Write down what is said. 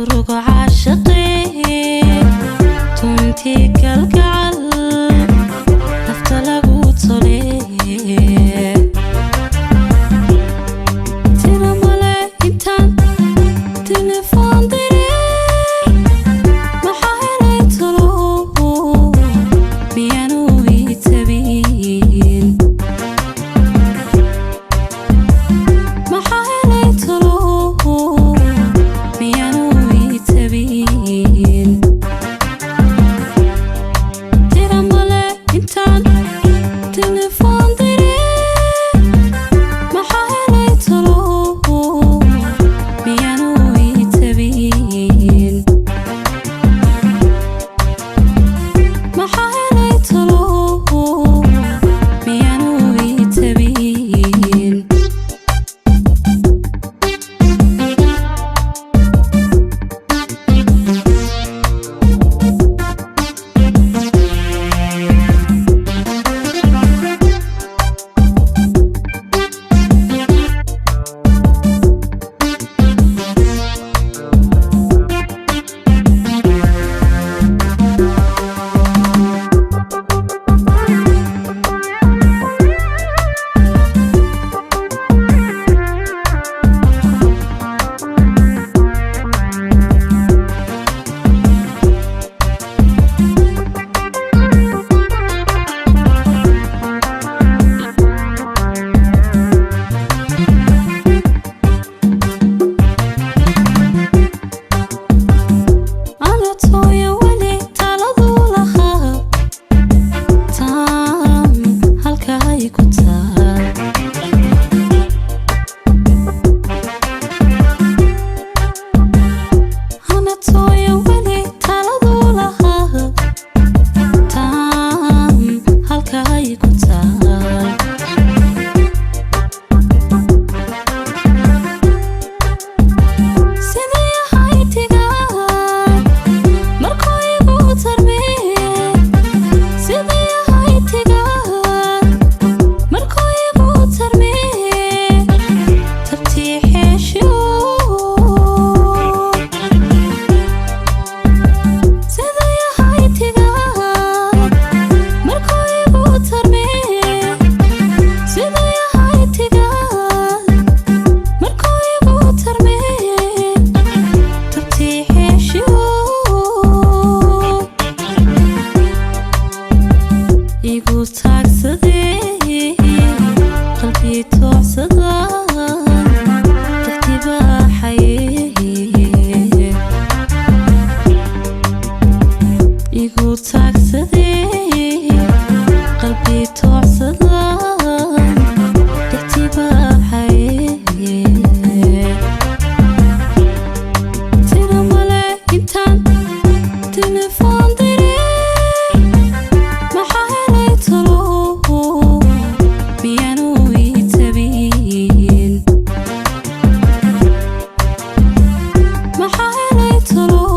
Turugo caashaqi tuntii kalgacal nafta lagu tole tira male intaan telefoon diray maxaa helay talo miyaanu ii tabin maxaa helay talo miyaanu ii tabin tira male intaan telefoon diray maxaa helay talo miyaanu ii tabin maxaa helay talo miyaanu ii tabin. Anatooya weli taladu lahaa taam halkaay ku taal Anatooya weli taladu lahaa taam halkaay ku taal sidii ahay tigaan markuu igu tarmee sidii ahay tigaan markuu igu tarmee tabtii xeeshiyo sidii ahay tigaan markuu igu tarmee sidii ahay tigaan markuu igu tarmee tabtii xeeshiyo igu taagsadee qalbii toocsada taxtibaaxaye igu taagsadee qalbii toocsada taxtibaaxaye tira male intaan telefoon diray maxaa helay talo miyaanu ii tabin maxaa helay talo.